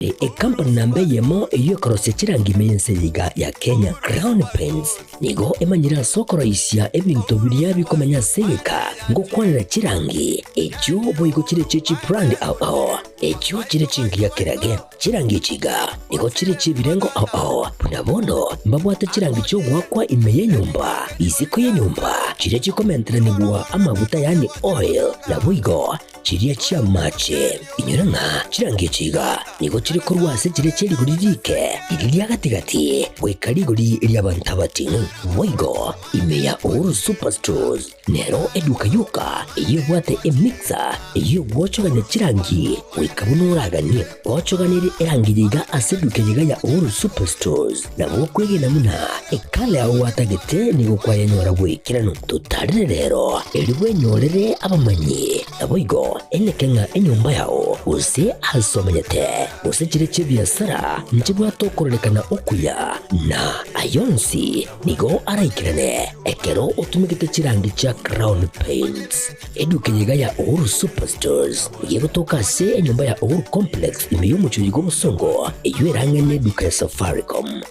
Ekampani namba eyemo eyio ekorosia chirangi ime y'ense eye iga ya Kenya, Crown Paints, nigo emanyire ase okoroisia ebinto biria bikomenya ase egeka ngokwanera chirangi echio boigo chire chie chibrand ao ao echio chire chingiya kerage. Chirangi echi iga nigo chire chi'ebirengo ao ao buna bono mbabwate chirangi chi'ogoakwa ime y'enyomba, isiko y'enyomba, chiria chikomenteranigwa amaguta yaani oil, naboigo Chiria chi'amache. Inyora ng'a chirangi echi iga nigo chire korwa ase chiria chie rigori riike, riria ria gati-gati, goika rigori ri'abanto abating'u. Boigo ime ya Uhuru Superstores nero eduka yoka eyio ebwate emixer eyio egwochogania chirangi goika buna oraganie. Gwochoganirie erangi eye iga ase eduka eye iga ya Uhuru Superstores, nabo okwegena buna ekala yao gwatagete nigo kwayenyora bw'ekeranu. Totarere rero, erio bwenyorere abamanyi, naboigo eneke ng'a enyomba yao, gose aase omenyete, gose chire chi'ebiasara nchibwate okororekana okuya, na ayio onsi nigo araikerane ekero otumegete chirangi chia Crown Paints. Eduka eye iga ya Uhuru Superstores nigo egotoka ase enyomba ya Uhuru Complex ime y'omochie oyo bw'obosongo, eyio erang'e neduka ya Safaricom.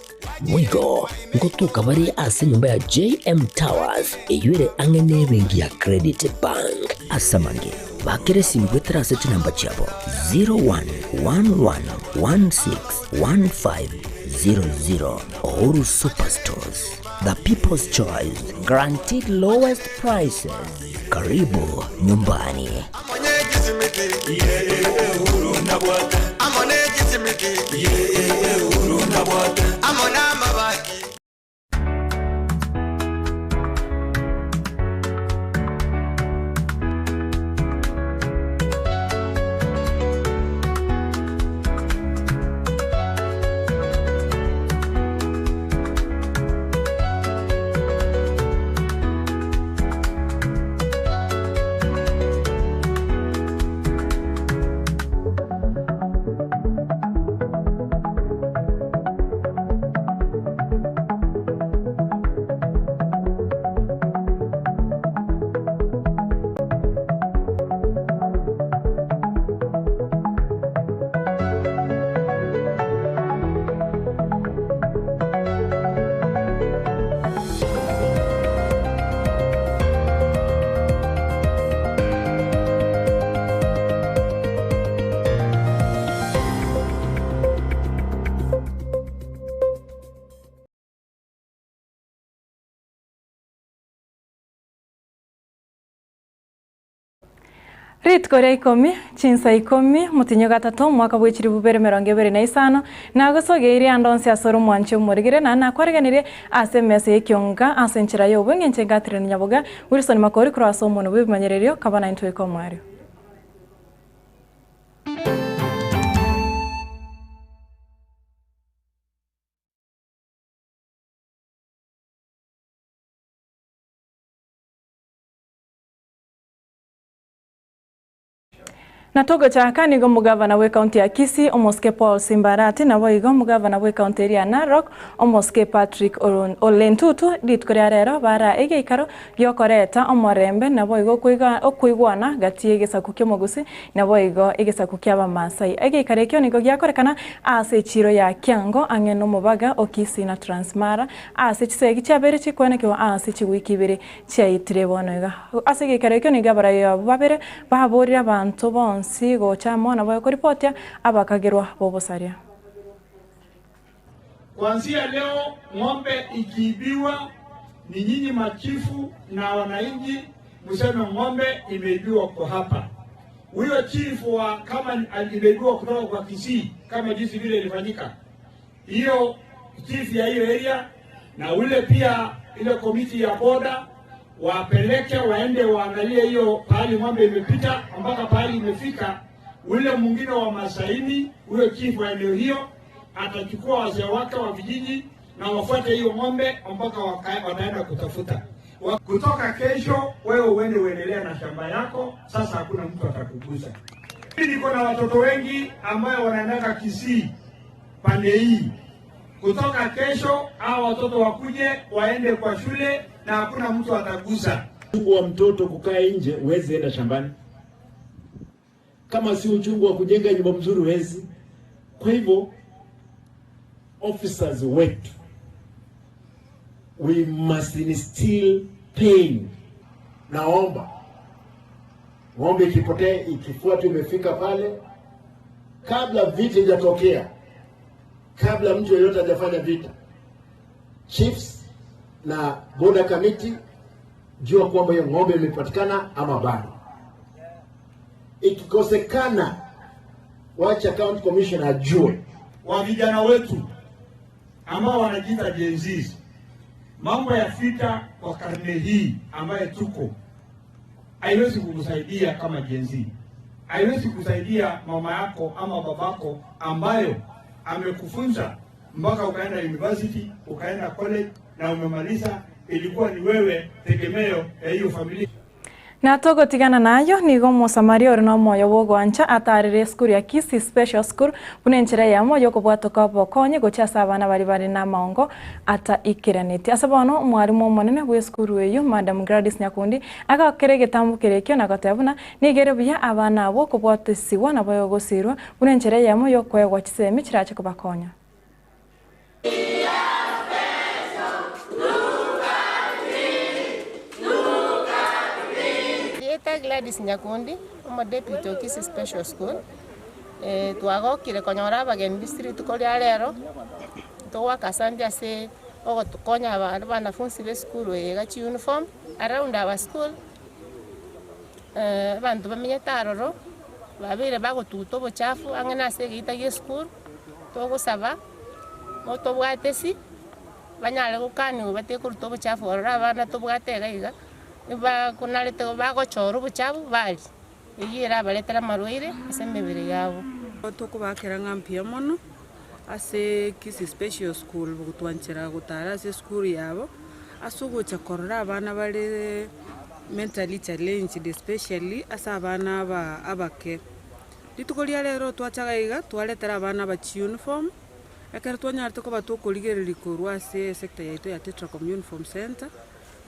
Boigo ngotoka bare ase enyomba ya JM Towers eyio ere ang'e nebenki ya Credit Bank. Ase amange, bakera esimi goetera ase chinamba chiabo 0111161500. Uhuru Superstores, the people's choice, guaranteed lowest prices. Karibu nyumbani. Rituko ria ikomi, chinsa ikomi, omotienyi o gatato, omwaka bwe chilifu bibere emerongo ebere na isano, nagosogeirie ande onsi asore omwanchi omorigire, naende nakwareganirie ase emesa y'ekionga ase enchera y'obong'e inche Catherine Nyaboga, Wilson Makori korwa ase omonwa bw'ebimanyererio, kaba naintwe goika omoerio. Na togochaka nigo omogavana bw'ecounty ya Kisii omosike Paul Simbarati naboigo omogavana bw'ecounty eria ya Narok omosike Patrick Ole Ntutu rituko ria rero baraa egeikaro giokoreta omorembe naboigo okoigwana gati y'egesaku ki'omogusii naboigo egesaku ki'Abamasai. Egeikaro ekio nigo giakorekana ase echiiro ya Kiango ang'e nomobaga o Kisii na Transmara ase chisegi chiabeire chikwenekigwa ase chiwiki ibere chiaitire bono iga. Ase egeikaro ekio nigo abarai abwo babere baborire abanto bonsi gocha amo nabo koripotia abakagerwa b'obosaria. Kuanzia leo ng'ombe ikiibiwa ni nyinyi machifu na wananchi mseme ng'ombe imeibiwa kwa hapa. Huyo chifu wa kama imeibiwa kutoka kwa Kisii kama jinsi vile ilifanyika hiyo chief ya hiyo area na ule pia ile komiti ya boda wapeleke waende waangalie hiyo pahali ng'ombe imepita mpaka pahali imefika. Ule mwingine wa Masaini, huyo chief wa eneo hiyo atachukua wazee wake wa vijiji na wafuate hiyo ng'ombe mpaka wataenda kutafuta. Kutoka kesho, wewe uende uendelea na shamba yako, sasa hakuna mtu atakugusa. Mimi niko na watoto wengi ambayo wanaendaka Kisii pande hii. Kutoka kesho hao watoto wakuje waende kwa shule na hakuna mtu atagusa. Uchungu wa mtoto kukaa nje, huwezi enda shambani. Kama si uchungu wa kujenga nyumba mzuri, huwezi. Kwa hivyo officers wetu we must instill pain. Naomba ng'ombe ikipotea ikifuatwa imefika pale, kabla vita ijatokea, kabla mtu yeyote hajafanya vita, chiefs na border committee, jua kwamba hiyo ng'ombe imepatikana ama bado. Ikikosekana, wacha county commissioner ajue. Wa vijana wetu ambao wanajiita Gen Zs, mambo ya vita kwa karne hii ambaye tuko haiwezi kukusaidia kama Gen Z, haiwezi kusaidia mama yako ama babako ambayo amekufunza mpaka ukaenda university ukaenda college na umemaliza. Ilikuwa ni wewe tegemeo ya hiyo familia. Na togotigana nayo nigo omosamaria ore na omoyo bwa ogoancha atarire esukuru ya Kisii Special School buna enchera eyemo ya okobwatoka obokonyi gochia ase abana baria bare na amaongo ataikeranetie. Ase bono omwarimu omonene bwa esukuru eyio Madam Gladys Nyakundi agakera egetambo keria ekio na goteba buna nigo ere buya abana abwo kobwatisiwa nabo gosirwa buna enchera eyemo ya okoegwa chisemi chirache kobakonya. Erieta Gladys Nyakundi, omodeputy o Kisii Special School, twagokire konyora abageni bise rituko ria rero, togoaka asante ase ogotokonya abanafunsi ba esukuru eye iga chiuniform, around our school, abanto bamenyete aroro, babeire bagotuguta obochafu ang'e na ase egeita gia esukuru, togosaba motobwate esi, banyare gokaniwa batige koruta obochafu ororo abana tobwate iga iga, nibakonarete bagochora obochafu baria, eyio erabaretere amarwaire ase emebere yabo. Tokobakera ng'a mbuya mono ase Kisii Special School gotwanchera gotara ase esukuru yabo, ase ogocha korora abana bare mentally challenged especially ase abana aba abake. Rituko ria rero twachaga iga, twaretera abana aba chiuniform, ekero twanyarete koba tokorigereria korwa ase esector yaito ya Tetracom Uniform Centre,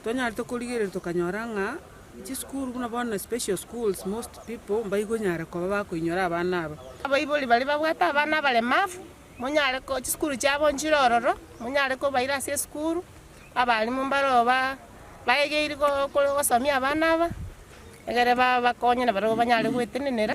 twanyarete korigereria tokanyora ng'a chisukuru buna bono special schools most people mbaigonyara koba bakoinyora abana aba. Abaibori baria babwate abana abaremavu, monyare ko chisukuru chiabo nchire ororo, monyare kobaira ase esukuru, abalimu mbaro ba baegeiri go gosomia abana aba, egere babakonye na barabwo banyare goetenenera.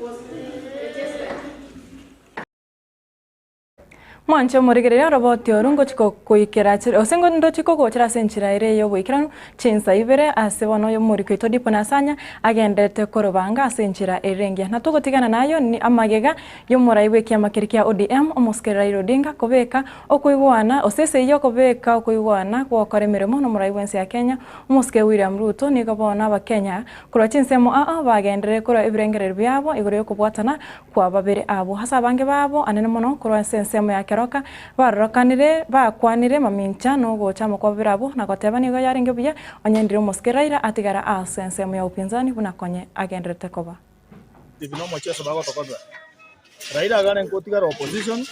Mwanche omorigereria oroboti oru ngochi goikera gose ndochi kogochera ase enchera ere y'oboikeranu chinsa ibere ase bono oyo omoriki oito Dipo Nasanya agenderete korobanga ase enchera ere engiya. Na togotigana nayo ni amagega y'omorai bw'ekiama keria kia ODM omosike Raila Odinga kobeka okoigwana ase esegi y'okobeka okoigwana gwokora emeremo n'omorai bw'ense ya Kenya omosike William Ruto nigo bono abakenya korwa chinsemo aa bagenderere korwa ebirengererio biabo igoro y'okobwatana kwa babere abwo. Ase abange babo anene mono korwa ase ensemo ya Keroka barorokanire bakwanire mamincha na ogocha amo kwa babere abwo na goteba nigo yarenge buya onye ndire omosike Raila atigara ase ensemo ya upinzani buna konye agendererete koba. Ebi nomocheso bagotokobera. Raila agare nkotigara opposition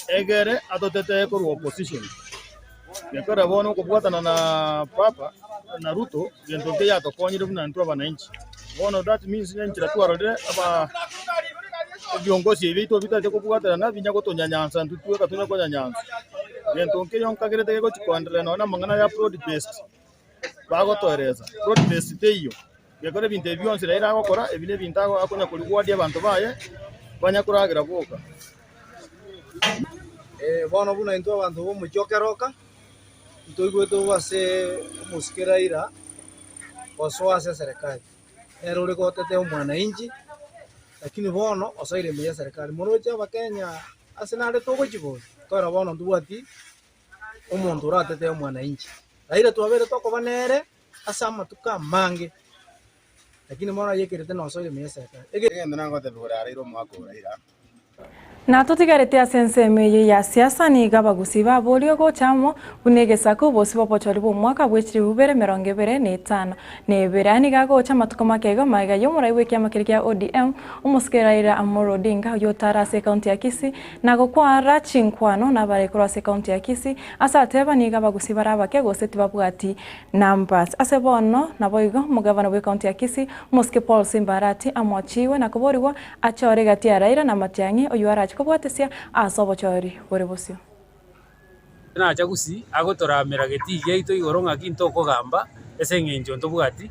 egere atotetee korwa opposition. Gekogera bono okobwatana na papa na Ruto gento nkeiyo atokonyire buna intwe abananchi. Bono that means enchera twarorire aba ebiongozi ebi biaito bitaete kobwaterana binya gotonyanyansa intwe tweka tonya konyanyansa. Gento nkeiyo nkagerete gegochi koendelea nonye na amang'ana ya broad based bagotoeresa, broad based teiyo. Gekogera ebinto ebi bionsi Raila agokora ebi ne ebinto akonya korigwadia abanto baye banya koragera boka. Bono buna intwe abanto b'omochie o Keroka, ntoigwete bobe ase omosike Raila gosoa ase eserekari. Nere ore gotetea omwananchi, lakini bono osoire ime y'eserekari. Moroche abakenya ase nare togochia bobe, ekiagera bono ntobwati omonto oratetee omwananchi. Raila twabeire tokoba nere ase amatuko amange, lakini bono ayekerete nosoire ime y'eserekari. Egento nagotebia igoro ya Raila omwaka o Raila. Na totigarete ase ensemo eye ya siasa nigo abagusii baborie gocha amo buna egesaku bosio bw'obochori bw'omwaka bwe chilifu ibere emerongo ebere na etano na ebere. Aya nigo agocha amatuko make igo magega y'omorai bw'ekiama keria kia ODM omosike Raila Amolo Odinga oyio otare ase ekaunti ya Kisii na gokwara chinkwano nabare korwa ase ekaunti ya Kisii ase ateba nigo abagusii bare abake gose tibabwati Numbers. Ase bono, naboigo omogavana bw'ecounty ya Kisii, Omosike Paul Simba Arati amochiigwe na koborigwa achore egati ya Raila na Matiang'i oyio arache. barache kobwatesia ase obochori bore bosio. Nacha gusii agotoramera getii giaito igoro ng'aki ntokogamba ase eng'encho ntobwati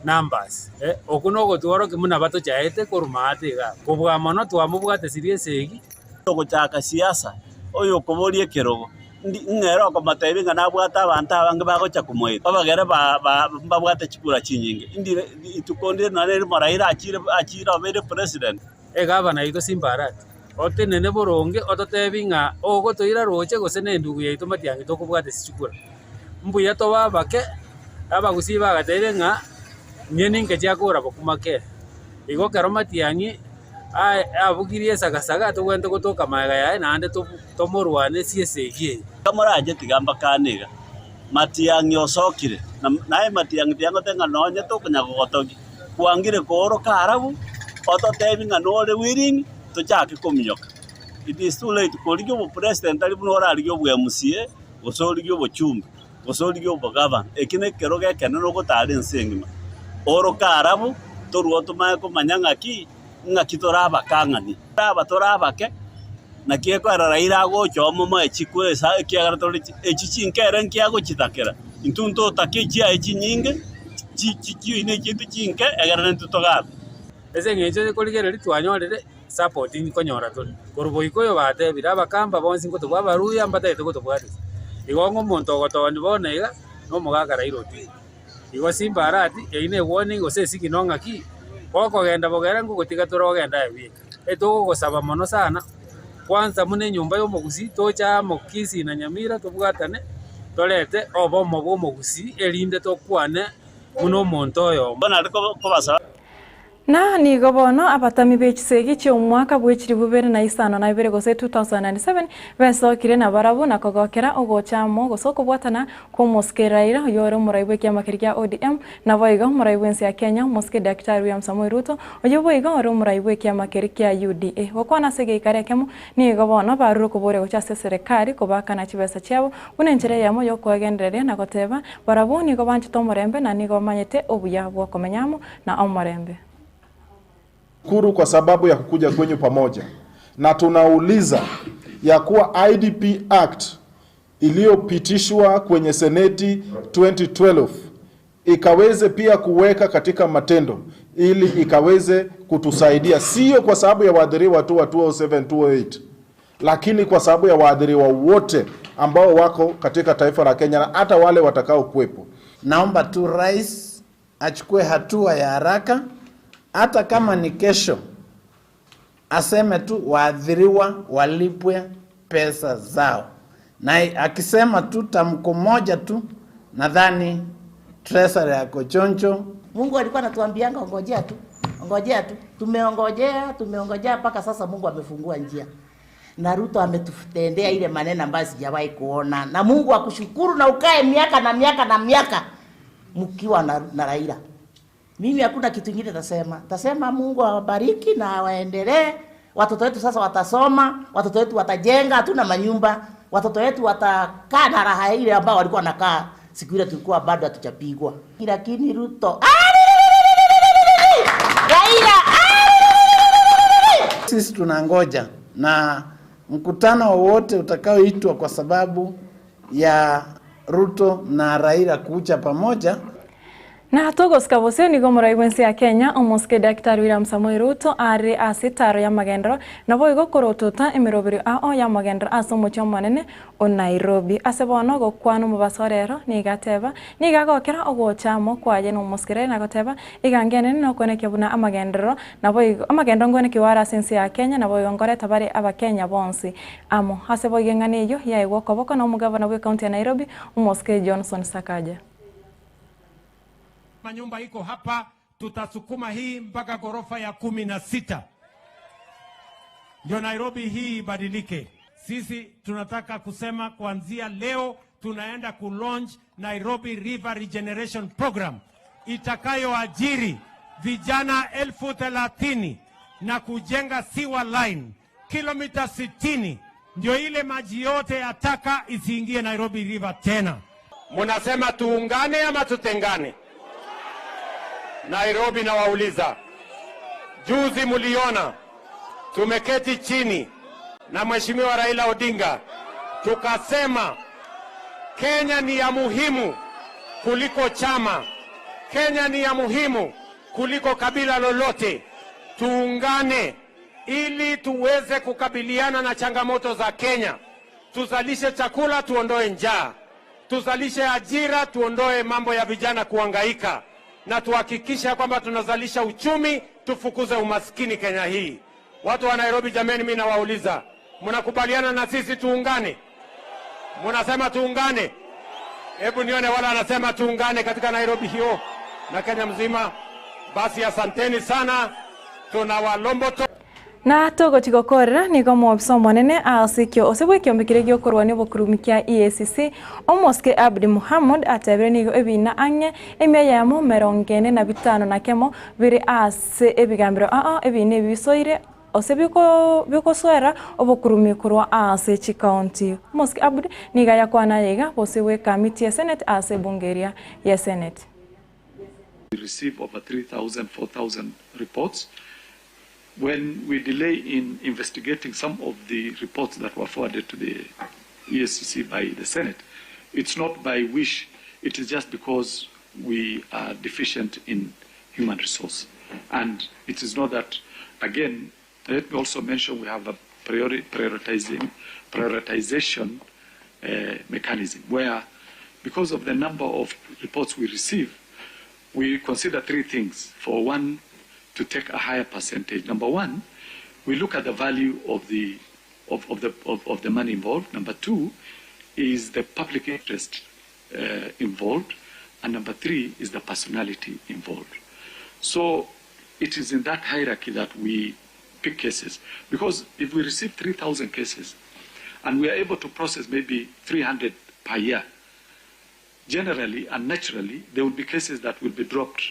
numbers. Okwo nogotworokia buna batochaete korwa maate igaa. Kobua mono twamobwatesirie esegi. Ogochaka siasa, oyokoboria ekerogo, ng'a ere okomotebia ng'a nabwate abanto abange bagocha komoita, obagere mbabwate chikura chinyinge. Ndire rituko ndire nonye erimo Raila achire achire obeire president. Egavana yaito Simba Arati, otenene boronge ototebi ng'a ogotoira roche gose nendugu yaito matiang'i tokobwata chichukura. Mbuya tobe abake, abagusii bagateire ng'a nyeni nke chiakora bokima ke. Igo ekero matiang'i abugirie esagasaga tobwenerete gotoka magega yaye naende tomorwane ase esegi eye. Moranche tiga mbakane iga, Matiang'i osokire, naye Matiang'i tiangotebia ng'a nonye tokonya gogotogia. Kwangire kooroka arabu, ototebi ng'a nore willing, tochake kominyoka. It is too late korigia obopresident tari buna orarigie obwa MCA, gose origie obochumbe, gose origie obogavana. Eki nekerogo ekenene ogotara ense engima. Oroke arabu, torue otomanye komanya ng'aki, ng'aki torabakang'ani. Aba tore abake, naki ekorera Raila agocha omomoe chikwesa ekiagera tore echi chinkere nkiagochitakera, intwe ntotake echiaye chinyinge chioine echiaito chinke egere naintwe togabe. Ase eng'encho eye korigereria twanyorire support nkonyora tore. Korwa boiko oyo batebire abakamba bonsi nkotobua abaruya mbatagete gotobwatesia. Igo ng'a omonto ogotooni bono iga, na omogaka Raila Odinga. Igo Simba Arati, eyio ne warning gose esignal ng'aki, gokogenda bogere ngogotiga tore ogende aye bweka. Etogogosaba mono sana, kwanza buna enyomba ya omogusii toche amo Kisii na Nyamira tobwatane, torete obomo bwa omogusii erinde tokwane buna omonto oyomo. Na nigo bono abatami be chisegi chi'omwaka bwe chilifu bibere na isano na ibere gose 2007 besokire nabarabwo na kogokera ogocha amo gose okobwatana kw'omosike Raila oyore omorai bw'ekiama keria kia ODM naboigo omorai bw'ense ya Kenya omosike Daktari William Samoei Ruto oyio boigo ore omorai bw'ekiama keria kia UDA. Gokwana ase egeikaro ekemo nigo bono barure okoboria gocha ase eserekari kobakana chibesa chiabo buna enchera eyemo y'okoegendereria na goteba barabwo nigo banchete omorembe na nigo bamanyete obuya bw'okomenya amo na omorembe. Shukuru kwa sababu ya kukuja kwenyu pamoja, na tunauliza ya kuwa IDP Act iliyopitishwa kwenye Seneti 2012 ikaweze pia kuweka katika matendo ili ikaweze kutusaidia, sio kwa sababu ya waathiriwa tu wa 2007 2008, lakini kwa sababu ya waathiriwa wote ambao wako katika taifa la Kenya na hata wale watakao kuwepo. Naomba tu rais achukue hatua ya haraka, hata kama ni kesho, aseme tu waathiriwa walipwe pesa zao, na akisema tu tamko moja tu, nadhani treasury yako chonjo. Mungu alikuwa anatuambianga ongojea tu, ongojea tu. Tumeongojea, tumeongojea mpaka sasa Mungu amefungua njia. Na Ruto ametutendea ile maneno ambayo sijawahi kuona. Na Mungu akushukuru na ukae miaka na miaka na miaka mkiwa na, na Raila. Mimi hakuna kitu kingine tasema. Tasema Mungu awabariki na awaendelee. Watoto wetu sasa watasoma, watoto wetu watajenga, hatuna manyumba. Watoto wetu watakaa na raha ile ambao walikuwa wanakaa siku ile tulikuwa bado hatujapigwa. Lakini Ruto, Raila, Sisi tunangoja na mkutano wowote utakaoitwa kwa sababu ya Ruto na Raila kuja pamoja. Na togosika bosio nigo omorai bw'ense ya Kenya omosike Daktari William Samoei Ruto are ase etaro y'amagenderero naboigo korotota emeroberio ao y'amagenderero ase omochie omonene o Nairobi. Ase bono gokwana omobaso rero nigo ateba nigo agokera ogocha amo kwaye na omosike Raila na goteba iga ngenene nokoenekia buna amagenderero naboigo amagenderero nkoenekiwa are ase ense ya Kenya naboigo nkoreta bare abakenya bonsi amo. Ase boigo eng'ana eyio yaegwa okoboko na omogavana bw'ecounty ya Nairobi omosike Johnson Sakaja. Manyumba iko hapa, tutasukuma hii mpaka ghorofa ya 16 ndio Nairobi hii ibadilike. Sisi tunataka kusema kuanzia leo tunaenda kulaunch Nairobi River Regeneration Program itakayoajiri vijana 30,000 na kujenga sewer line kilomita 60 ndio ile maji yote ya taka isiingie Nairobi River tena. Munasema tuungane ama tutengane? Nairobi nawauliza, juzi muliona tumeketi chini na Mheshimiwa Raila Odinga tukasema Kenya ni ya muhimu kuliko chama. Kenya ni ya muhimu kuliko kabila lolote. Tuungane ili tuweze kukabiliana na changamoto za Kenya. Tuzalishe chakula, tuondoe njaa, tuzalishe ajira, tuondoe mambo ya vijana kuhangaika, na tuhakikishe kwamba tunazalisha uchumi, tufukuze umaskini Kenya hii. Watu wa Nairobi, jameni, mimi nawauliza, mnakubaliana na sisi tuungane? Mnasema tuungane? Hebu nione wala anasema tuungane katika Nairobi hiyo na Kenya mzima. Basi asanteni sana, tunawalombo to Na togochi gokorera nigo omobisa omonene ase ekio ose bw'ekiombe keria giokorwania obokurumi kia EACC, Omosike Abdi Mohamud atebire nigo ebina ang'e emia eyemo merongo ene na bitano na kemo bire ase ebigambero ao ebina ebi bisoire ose bikosoera obokurumi korwa ase chikaunti. Omosike Abdi nigo ayakwana aya iga bosio bw'ekamiti ya Senate ase ebunge eria ya Senate. We receive over 3,000, 4,000 reports. When we delay in investigating some of the reports that were forwarded to the EACC by the Senate, it's not by wish, it is just because we are deficient in human resource. And it is not that, again, let me also mention we have a priori prioritizing, prioritization uh, mechanism where, because of the number of reports we receive, we consider three things. For one, to take a higher percentage. Number one, we look at the value of the, of, of the, of, of the money involved. Number two is the public interest uh, involved. And number three is the personality involved. So it is in that hierarchy that we pick cases. Because if we receive 3,000 cases and we are able to process maybe 300 per year, generally and naturally, there will be cases that will be dropped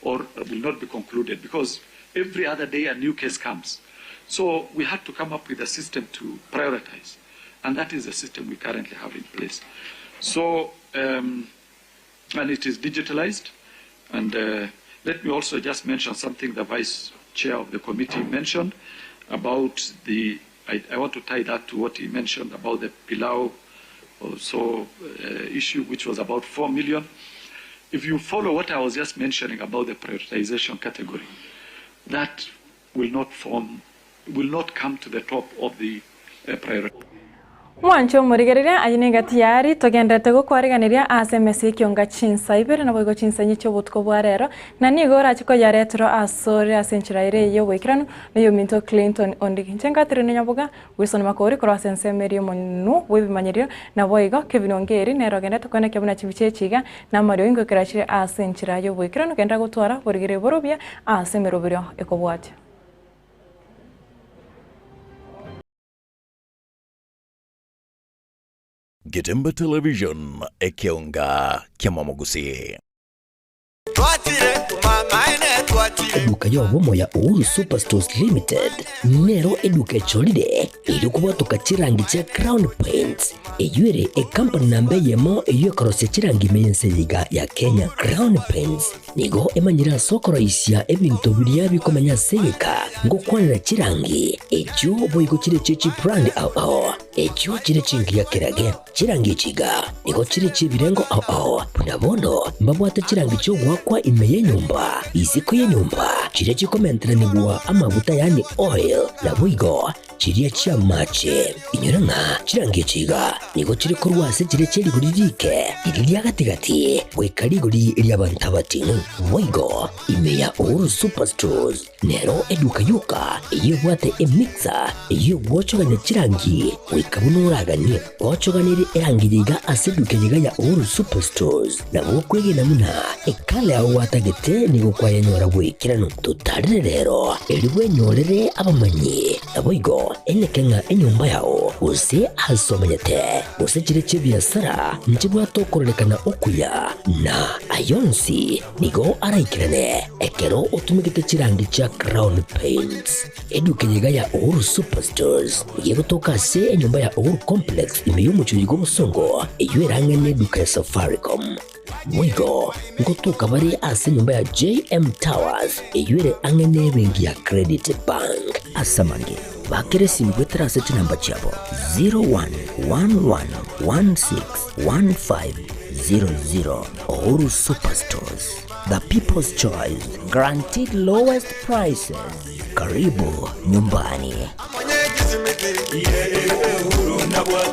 or will not be concluded because every other day a new case comes. So we had to come up with a system to prioritize, and that is the system we currently have in place. So, um, and it is digitalized. And uh, let me also just mention something the vice chair of the committee mentioned about the, I, I want to tie that to what he mentioned about the Pilau or so uh, issue, which was about 4 million. If you follow what I was just mentioning about the prioritization category, that will not form, will not come to the top of the uh, priority. Mwanche omorigereria, aye nengati yari togenderete gokwariganeria ase emesa y'ekionga chinsa ibere naboigo chinsa inye chi'obotuko bwa rero, na nigo orache koyareterwa asore ase enchera ere ey'oboikeranu na oyominto Clinton Ondigi. Inche ngaterire nyaboga, Wilson Makori korwa ase ensemo eria y'omonwa bw'ebimanyerio, naboigo Kevin Ongeri nere ogenderete koenekia buna chibicha echi iga na amariogi ngoikera chire ase enchera y'oboikeranu genderera gotwara borigereria borobia ase emeroberio ekobwatia. Getembe Television, ekeonga kiamamogusii. Eduka y'obomo ya Uhuru Superstores Limited nero eduka echorire erio kobwatoka chirangi chia Crown Paints eyio ere ecompany namba eyemo eyio ekorosia chirangi ime y'ense eye iga ya Kenya. Crown Paints nigo emanyire ase okoroisia ebinto biria bikomenya ase egeka ngokwanera chirangi echio boigo chire chie chibrand ao ao echio chire chingiya kerage. Chirangi echi iga nigo chire chi'ebirengo ao ao, buna bono mbabwate chirangi chi'ogoakwa ime y'enyomba, isiko y'enyomba, chiria chikomenteranigwa amaguta yaani oil, naboigo chiria chi'amache. Inyora ng'a chirangi echi iga nigo chire korwa ase chiria chie rigori riike, riria ria gati-gati, goika rigori ri'abanto abating'u. Boigo ime ya Uhuru Superstores Nero eduka yoka eyio ebwate emixer eyio egwochogania chirangi goika buna oraganie. Gwochoganirie erangi yaiga ase eduka eyeiga ya Uhuru Superstores, nabo okwegena buna ekala yao gwatagete nigo kwayenyora bw'ekeranu. Totarire rero erio bwenyorere abamanyi, naboigo eneke ng'a enyomba yao gose ase omenyete gose chire chi'ebiasara nchibwate okororekana okuya na ayonsi Nigo araikerane ekero otumegete chirangi chia Crown Paints. Eduka eye iga ya Uhuru Superstores nigo egotoka ase enyomba ya Uhuru Complex ime y'omochie bw'obosongo eyio erang'e neduka ya Safaricom. Boigo ngotoka bare ase enyomba ya JM Towers eyio ere ang'e nebenki ya Credit Bank. Ase amange. Bakera esimi goetera ase chinamba chiabo 0111161500. Uhuru Superstores, the people's choice, guaranteed lowest prices. Karibu nyumbani.